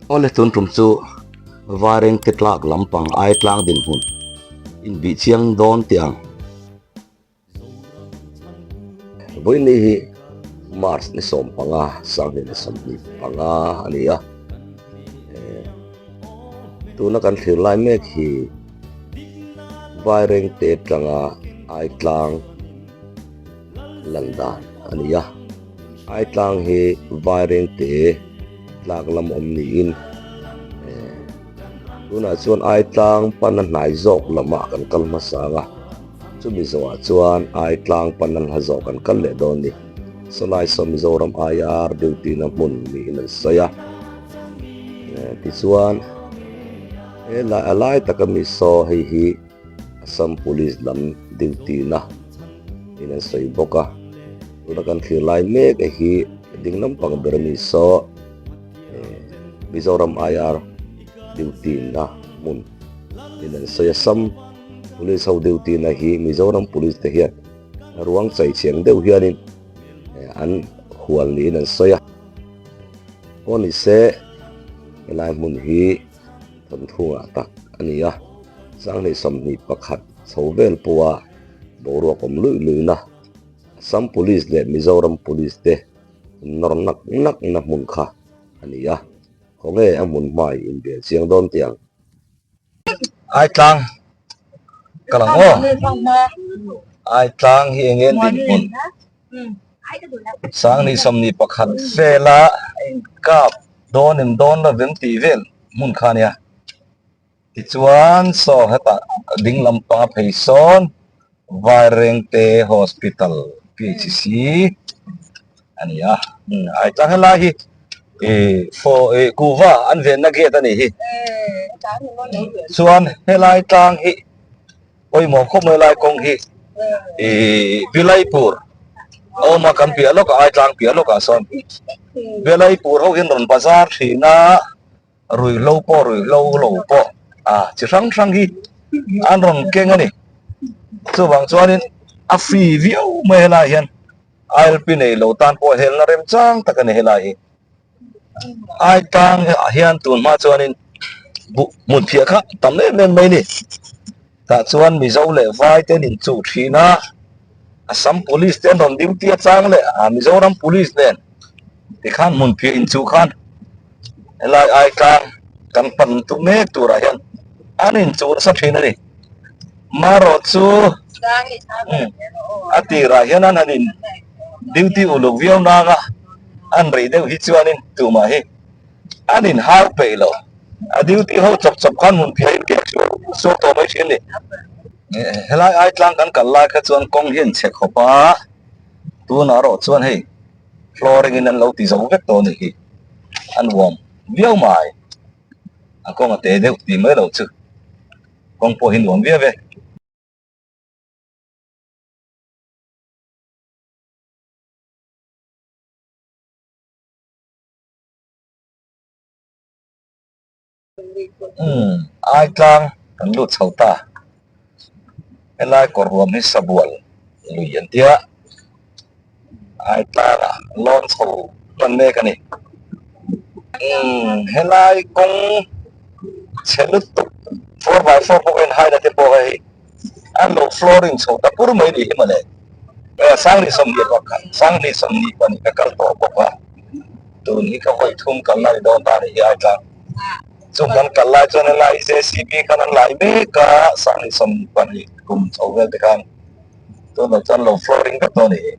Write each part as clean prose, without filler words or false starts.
Awle tun tum chu Vairengte tlak lampang Aitlang dinhmun inbih chiang dawn teh ang. Vawiinni hi March ni 15, 2025 a ni a. Tuna kan thlir lai mek hi Vairengte tanga Aitlang lan dan a ni a. Aitlang hi Vairengte tlak lam awm niin tunah chuan Aitlang pana hnai zawk lamah kan kal hmasa ang a. Chumi zawhah chuan Aitlang panan hla zawh kan kal leh dawn ni. Sawlai saw Mizoram IR duty na hmun niin an sawi a. Tichuan he lai a lai taka mi saw hei hi Assam Police lam duty na niin an sawi bawk a. Tuna kan thlir lai mek a hi ding lampang ber mi saw Mizoram IR duty na hmun niin an sawi a. Assam Police ho duty na hi Mizoram Police te hian ruang chai chiang deuh hianin an hual niin an sawi a. Pawh ni se helai hmun hi thawmthungah tak a ni a, 2021 chho vel pawha boruak awm luih luihna Assam Police leh Mizoram Police te nawr nak nak na hmun kha a ni a, khawnge a hmun hmai inbel chiang dawn tih ang. Ai tlang ka lang aw ai tlang hi eng nge dinhmun 2021 vela kap dawn in dawn lovem tih vel hmun kha ania tichuan saw hetah ding lampanga phei sawn Vairengte Hospital PHC a ni a ai tlang helai hi ih faw ih kuhva an venna gate a nih hi chuan helai tlang hi pawimawh khawp mai lai kawng hi ih Bilaipur a awm a kan piah lawkah ai tlang piah lawkah sawn Bilaipur ho hian rawn bazar thin a. Ruihhlo pawh ruihhlo lo pawh ah chi hrang hrang hi an rawn keng a ni. Chuvang chuanin a free viau mai helai hian ILP nei lo tan pawh helna remchang tak a ni helai hi. Ai tang ah hian tun hma chuanin buh hmun phiah kha tam em em mai a ni. Tah chuan Mizo leh Vai te an inchuh thin a, Assam Police te an rawn duty a chang leh a Mizoram Police nen tikhan hmun phiah inchuh khan helai ai tlang kan pan tu mek turah hian an inchuh nasa thin a ni. Marawh chu a tirah hian an han in duty uluk viau nang a, an rei deuh hi chuanin tumah hi an in har peih lo a duty ho chawp chawp khan hmun phiah in kek suau suau tawh mai thin a ni. Helai ai tlang kan kal lai kha chuan kawng hi an chhe khawp a, tunah erawh chuan hei flooring in an lo ti zo vek tawh a nih hi, a nuam viau mai, a kawng a te deuh tih mai loh chu kawng pawh hi nuam viau e. Umm ai tlang kan lut chho ta helai kawr huam hi sabual lui an tia ai tlangah lawn chho hman mek a ni umm helai kawng chhe lutuk 4x4 pawh en haina te pawh hei an lo flooring chho ta pur mai ni hi mawle 2021 2022 ka kal tawh bawk a tun hi ka vawi thum kal lai dawn ta ni hi ai tlang chung kan kal lai chuan helai JCB khan an lai mek a 2022 kum chho vel te khan tunah chuan lo flooring vek tawh a ni hi.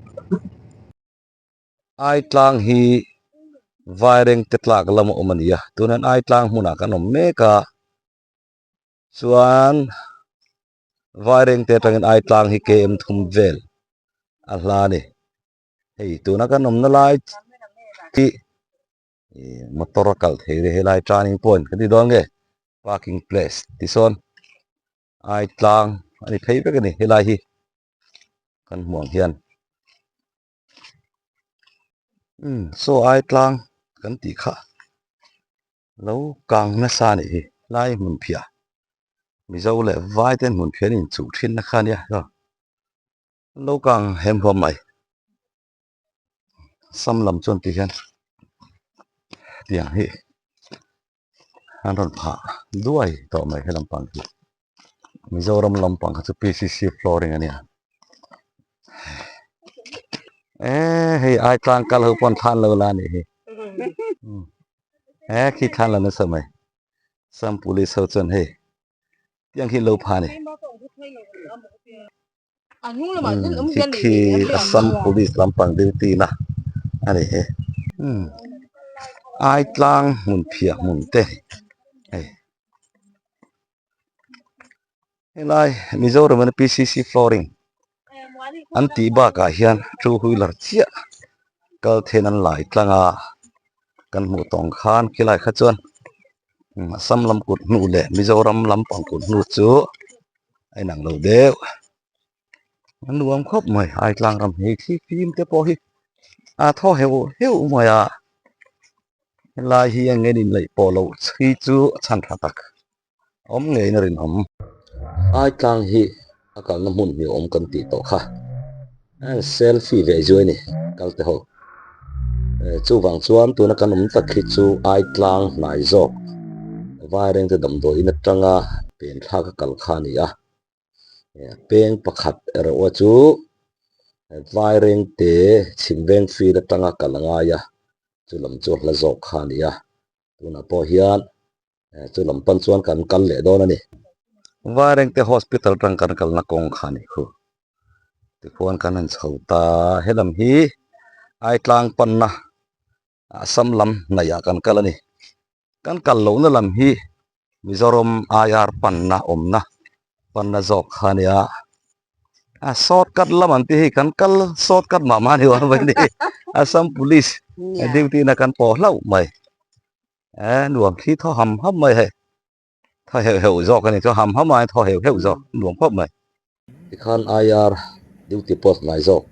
Ai tlang hi Vairengte tlak lam a awm a ni a tunah hian ai tlang hmunah kan awm mek a. Chuan Vairengte atangin Aitlang hi KM thum vel a hla a ni. Hei tuna kan awmna lai hi motor a kal thei rih helai turning point kan ti dawn nge parking place tisawn Aitlang a ni phei vek a ni helai hi kan hmuh ang hian. Umm saw Aitlang kan tih kha. Lo kang nasa a nih hi lai hmun phiah Mizo leh vai ten hmun phiah an inchuh thin na kha ania lo kang hem huam mai sam lam chuan ti hian tiang hi. An rawn phah duai tawh mai he lampang hi. Mizoram lampang kha chu PCC flooring a nia. Eh hei ai tlang kal ho pawn thlan lo la nih hi. Eh khi thlan la nasa mai. Sam police ho chuan hei tiang khi lo pha ni. Khi khi Assam police lampang duty na a ni hi. Ai tlang hmun phiah hmun te hei. Helai Mizoram in PCC flooring an tih bakah hian two wheeler chiah kal thein an lai tlang a kan hmuh tawng khan khilai kha chuan Assam lam kut hnu leh Mizoram lampang kut hnu chu a inang lo deuh a nuam khawp mai ai tlang ram hi thli fim te pawh hi a thaw heuh heuh mai a helai hi eng nge ni laih pawh loh chhui chu a chhan tha tak awm ngeiin a rinawm. Ai tlang hi a kalna hmun hi awm kan tih tawh kha selfie ve zuai a ni kal te ho chuvang chuan tuna kan awm tak hi chu ai tlang hnai zawk vairengte damdawiin atanga pen thlak a kal kha a ni a. Peng pakhat erawh chu vairengte chhim veng field atanga kal a ngai a, chu lam chu a hla zawk kha a ni a, tunah pawh hian chu lam pan chuan kan kal leh dawn a ni. Vairengte hospital atang kan kalna kawng kha a nih khu. Tikhuan kan han chho ta, helam hi Aitlang panna Assam lam hnaihah kan kal a ni. Kan kal lohna lam hi Mizoram IR panna awmna panna zawk kha a nia. A short cut lam an tih hi kan kal short cut mah mah a ni awm mai ni. Assam police duty na kan pawh hlauh mai. Eh nuam thli thaw ham ham mai hei. Thaw heuh heuh zawk a ni chu ham ham aiin thaw heuh heuh zawk nuam khawp mai. Tikhan IR duty post hnai zawk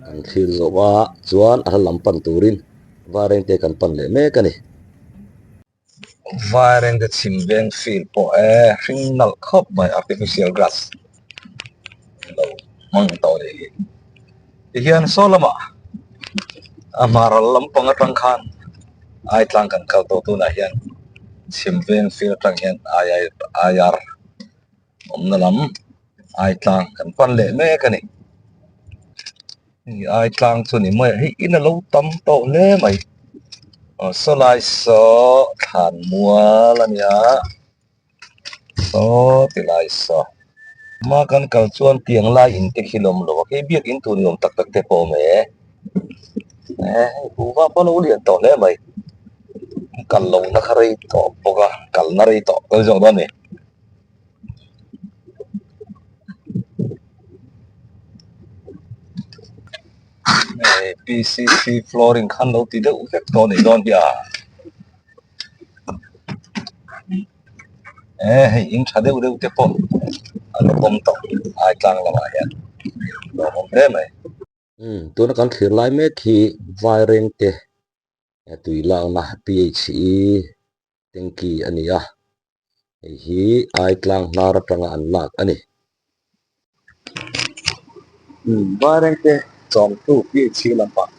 kan thlir zawh a chuan a hla lam pan turin Vairengte kan pan leh mek a ni. Vairengte chhim veng field pawh e hring nalh khawp mai artificial grass lo hmang tawh a nih hi. Tihian saw lamah a hmaral lampang atang khan Aitlang kan kal tawh tunah hian chhim veng field atang hian IR awmna lam Aitlang kan pan leh mek a ni. Hei Aitlang chu ni mai a hei in a lo tam tawh hle mai. Aw saw lai saw thlan mual a nia. Saw ti lai saw. Hma kan kal chuan tiang lai in te khi lawm lo a khi biak in tur ni awm tak tak te pawh a awm e. Eh hei kuhva pawh a lo lian tawh hle mai. Kal lohna kha rei tawh bawk a kalna rei tawh ka zawk dawn a ni. Hei PCC flooring khan lo ti deuh vek tawh a nih dawn hi a. Eh hei in tha deuh deuh te pawh a lo awm tawh ai tlang lamah hian a awm hle mai. Umm tuna kan thlir lai mek hi Vairengte tui lakna PHE tanky a ni a, hei hi ai tlang hnar atanga an lak a ni. Umm Vairengte chawmtu PHE lampang.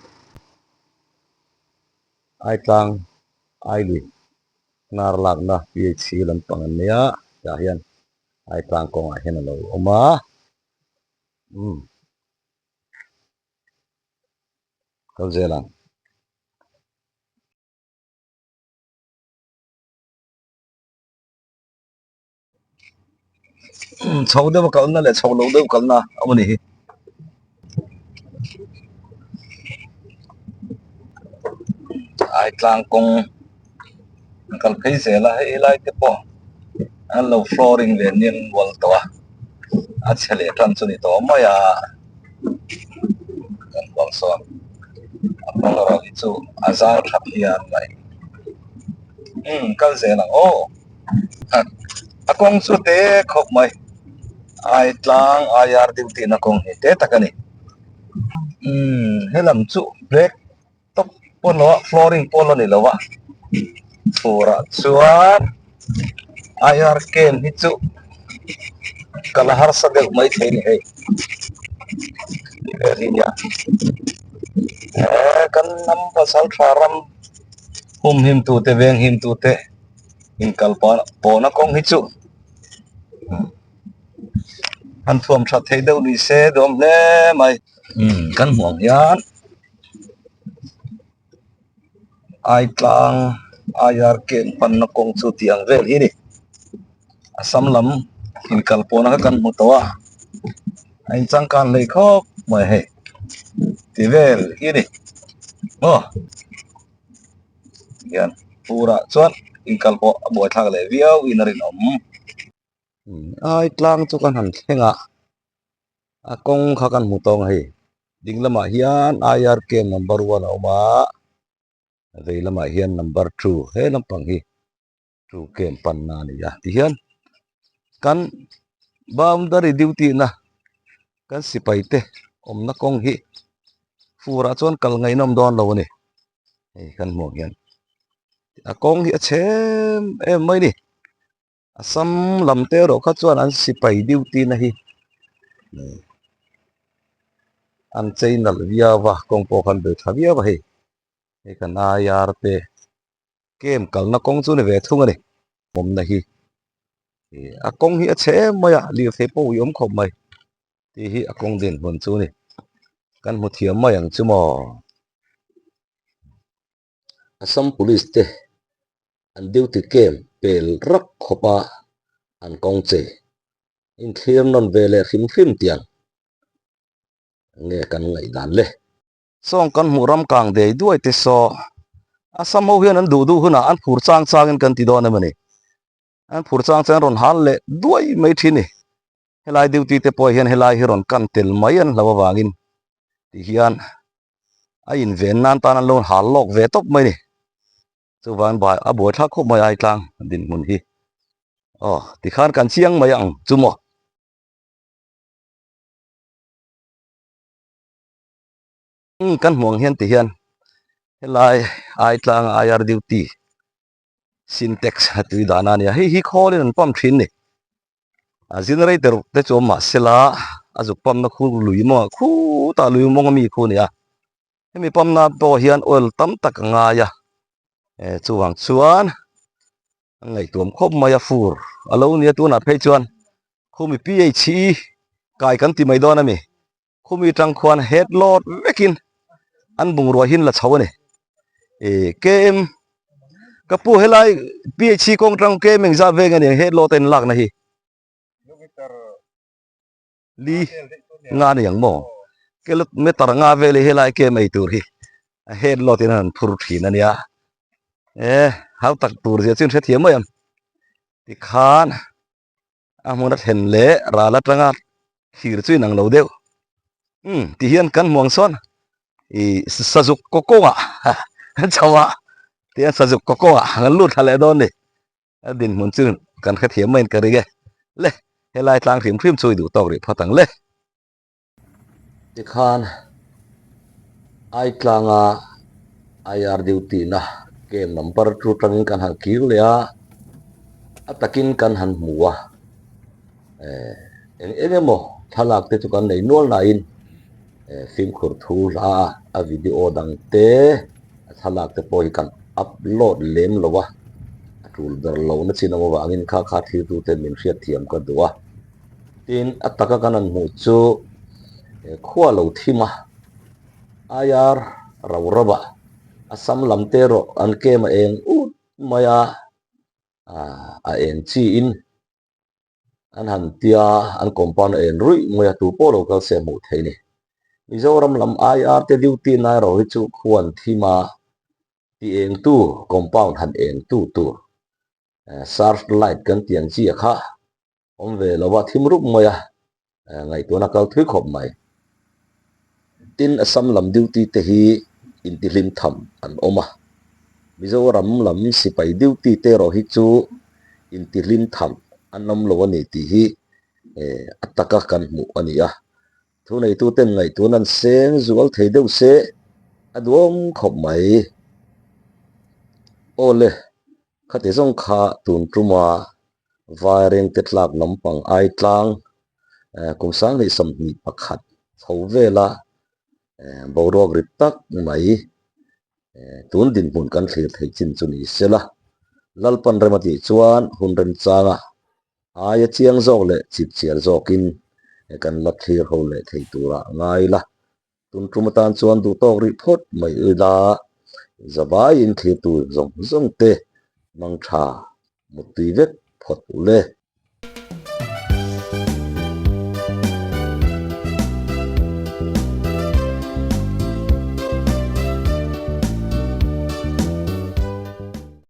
Aitlang Aili hnar lakna PHC lampang an nia tah hian Aitlang kawngah hian a lo awm a umm kal zel ang. Chho deuh a kalna leh chho lo deuh kalna a awm a ni hi. Aitlang kawng an kal phei zel a hei lai te pawh an lo flooring ve aniang mual tawh a a chhe leh tan chu ni tawh mai a kan huang sawn a kawng erawh hi chu a zau tha phian mai umm kal zel ang aw. A kawng chu te khawp mai ai tlang IR duty na kawng hi te tak a ni umm helam chu black top pawh lo a flooring pawh la ni lo a furah chuan IR camp hi chu kal a harsa deuh mai thei a ni hei eh kan hnam pasal tha ram humhim tute venghim tute. Inkal pawhna kawng hi chu han thuam that thei deuh ni se duhawm hle mai. Umm kan hmuh ang hian Aitlang IR camp panna kawng chu tih ang vel hi a ni. Assam lam inkal pawhna kha kan hmu tawh a, a inchangkan hlei khawp mai hei ti vel hi a ni aw. Hian furah chuan inkal pawh a buaithlak leh viau in a rinawm. Aitlang chu kan han thleng a. A kawng kha kan hmu tawng a hei ding lamah hian IRK number one a awm a vei lamah hian number two he lampang hi two camp panna a ni a tihian kan boundary duty na kan sipai te awmna kawng hi furah chuan kal ngaihnawm dawn lo a ni hei kan hmuh ang hian a kawng hi a chhe em em mai a ni. Assam lam te erawh kha chuan an sipai duty na hi an chei nalh viau a kawng pawh khan bei tha viau a hei hei kan IR te camp kalna kawng chu ni ve thung a ni awmna hi a kawng hi a chhe em mai a lirthei pawh ui awm khawp mai tih hi a kawng dinhmun chu a ni kan hmu thiam mai ang chu maw. Assam Police te an duty camp pel rak khawp a an kawng che inthlir nawn ve leh hrim hrim tiang nge kan ngaihdan le. Sawng kan hmuh ram kang dei duai te saw Assam ho hian an duh duh hunah an phur chang changin kan ti dawn em a ni. An phur chang chang rawn hal leh duai mai thin ni. Helai duty te pawh hian helai hi rawn kan tel mai an hlo avangin ti hian a inven nan tan an lo hal lawk ve tawp mai a ni. Chuvang bai a buaithlak khawp mai ai tlang dinhmun hi. Aw tikhan kan chiang mai ang chu maw. Umm kan hmuh ang hian ti hian helai ai tlanga IR duty Sintex a tui dan a nia hei hi khawlin an pump thin a ni. A generator te chu awm mahse la a zuk pump na khu lui mawngah khutah lui mawng ami khu a ni a. Hemi pump na pawh hian oil tam tak a ngai a eh chuvang chuan a ngaihtuam khawp mai a fur a lo nia tunah phei chuan khumi PHE kai kan ti mai dawn a mi khumi tang khuan head load vekin an bungrua hi an la chho a ni eh KM ka pu helai PHE kawng tang KM engzat veng a ni ang head load a in lakna hi. Li nga ni ang maw? Kilometer nga vel hi helai kem ei tur hi a head load in an phur thin a nia. E hau tak tur zia chu in hrethiam mai ang. Tikhan a hmun a thlen leh ral atanga thlir chu inang lo deuh. Umm ti hian kan hmuang sawn ih sazuk kaw kawngah an chho a tihian sazuk kaw kawngah an lut thla leh dawn a ni. A dinhmun chu kan hrethiam maiin ka ring e. Le, helai tlang hrim hrim chu i duh tawk rih phawt ang le. Tikhan Aitlanga IR duty na camp number chu tangin kan han kir leh a, a takin kan han hmu a. Eh, eng eng emaw thlalak te chu kan nei nual nain eh fimkhur thu hla a, a video dang te a thlalak te pawh hi kan upload lem lo a, a tul ber lo na chin awm avangin kha kha thiltu te min hriat thiam ka duh a. Tin, a taka kan han hmuh chu eh khua lo thim a, IR rau rau a, a sam lam te erawh an kem a eng ut mai a, a eng chiin An han tia an compound a en ruih mai a, tu pawh lo kal se hmuh theih a ni. Mizoram lam IR te duty na erawh hi chu khuan thim a ti engtu compound han engtu tur search light kan tih ang chi a kha awm ve lo a, thim rup mai a ngaihtuahna kal thui khawp mai. Tin, Assam lam duty te hi intihlim tham an awm a, Mizoram lam sipai duty te erawh hi chu intihlim tham an awm lo a ni tih hi a taka kan hmuh a ni a. Thuneituten ngaihtuahna an seng zual thei deuh se a duhawm khawp mai. Aw le, khati zawng kha tun tuma Vairengte tlak lampang ai tlang kum 2021 chho vela boruak rit tak mai tun dinhmun kan thlir theih chin chu ni se la. Lalpan rem a tih chuan hun remchanga aia chiang zawk leh chip chiar zawkin kan la thlir ho leh thei turah ngai la. Tun tum atan chuan duh tawk rih phawt mai ila zavaiin thlir tur zawng zawng te mang tha muttui vek phawt u le.